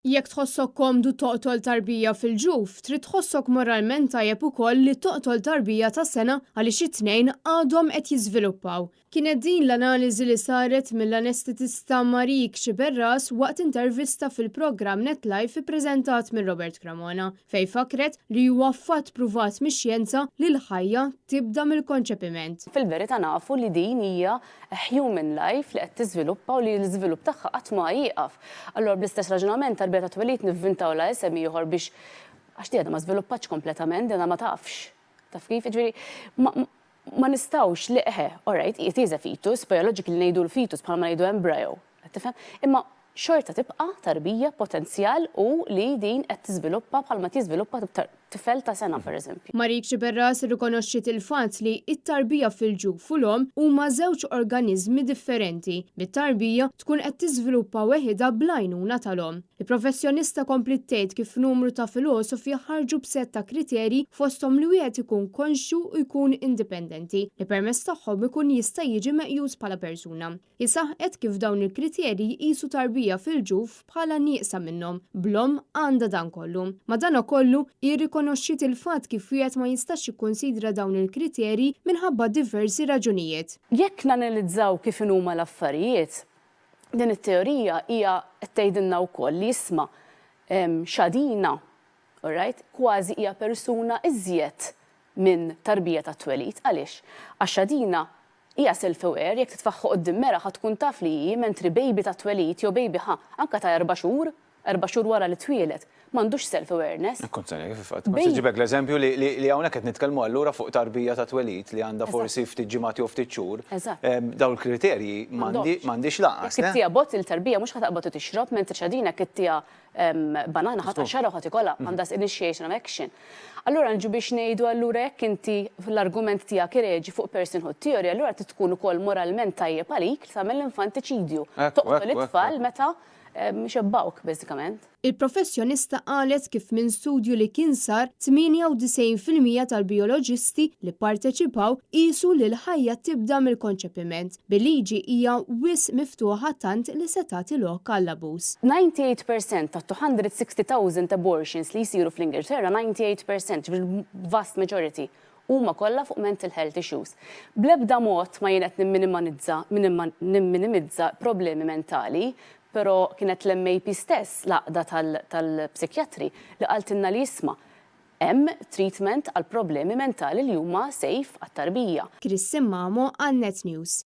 Jekk tħossok komdu toqtol tarbija fil-ġuf, trid tħossok moralment tajjeb ukoll li toqtol tarbija ta' sena għaliex it-tnejn għadhom qed jiżviluppaw. Kienet din l-analiżi li saret mill-anestetista Marique Sciberras waqt intervista fil-programm Net Live ippreżentat minn Robert Cremona, fejn fakkret li huwa fatt pruvat mix-xjenza li l-ħajja tibda mill-konċepiment. Fil-verità nafu li din hija a human life li qed tiżviluppa u li l-iżvilupp tagħha qatt ma jieqaf. Allura bl-istess raġunament tarbija ta' twelid nivvintawlha isem ieħor biex għax di għadha ma żviluppatx kompletament, di għadha ma tafx. Taf kif? Jiġifieri ma ma nistgħux li eħe, all right, it is a fetus, biologically ngħidu l-fetus bħalma ngħidu embryo. Qed tifhem? Imma xorta tibqa' tarbija b'potenzjal u li din qed tiżviluppa bħalma qed jiżviluppa tifel ta' sena pereżempju. Marique Sciberras irrikonoxxiet il-fatt li t-tarbija fil-ġuf u l-omm huma żewġ organiżmi differenti, bit-tarbija tkun qed tiżviluppa weħidha bl-għajnuna tal-omm. Il-professjonista kompliet tgħid kif numru ta' filosofi ħarġu b'sett ta' kriterji fosthom li wieħed ikun konxju u jkun indipendenti, li permezz tagħhom ikun jista' jiġi meqjus bħala persuna. Hi saħqet kif dawn il-kriterji jqisu tarbija fil-ġuf bħala nieqsa minnhom, bl-omm għandha dan kollu. Madanakollu, hi rrikonoxxiet il-fatt kif wieħed ma jistax jikkunsidra dawn il-kriterji minħabba diversi raġunijiet. Jekk nanalizzaw kif inhuma l-affarijiet, din it-teorija hija qed tgħidilna wkoll li isma' xadina, alright, kważi hija persuna iżjed minn tarbija tat-twelid. Għaliex? Għax xadina Hija self-aware, jekk titfagħha quddiem mera ħa tkun taf li hi, mentri baby ta' twelid jew baby ħa, anke ta' erba' xhur, erba' xhur wara li twieled, m'għandux self-awareness. Kont se ngħid, fil-fatt, kont se nġibek l-eżempju li li hawnhekk qed nitkellmu allura fuq tarbija ta' twelid li għandha forsi ftit ġimgħat jew ftit xhur. Eżatt. Dawn il-kriterji m'għandhiex lanqas, le? Jekk ittiha bottle tarbija mhux ħa taqbad u tixrob, mentri xadina jekk ittiha banana ħa tqaxxarha u ħa tikolha, għandha initiation of action. Allura nġu biex ngħidu allura jekk inti l-argument tiegħek ireġi fuq personhood theory, allura trid tkun ukoll moralment tajjeb għalik li tagħmel l-infantiċidju. Toqtol it-tfal meta xebbgħuk bażikament. Il-professjonista qalet kif minn studju li kien sar, 98% tal-bijoloġisti li pparteċipaw qiesu li l-ħajja tibda mill-konċepiment. Bil-liġi hija wisq miftuħa tant li se tagħti lok għall-abbuż. 98 per cent ta' 260,000 abortions li jsiru fl-Ingilterra, 98%, ġifieri vast majority, huma kollha fuq mental health issues. Bl-ebda mod ma jien qed nimminimizza nimminimizza problemi mentali, però kienet l-MAP stess, l-għaqda tal-psikjatri, li qaltilna li isma' hemm treatment għal problemi mentali li huma safe għat-tarbija. Chris Simmamo għal Net News.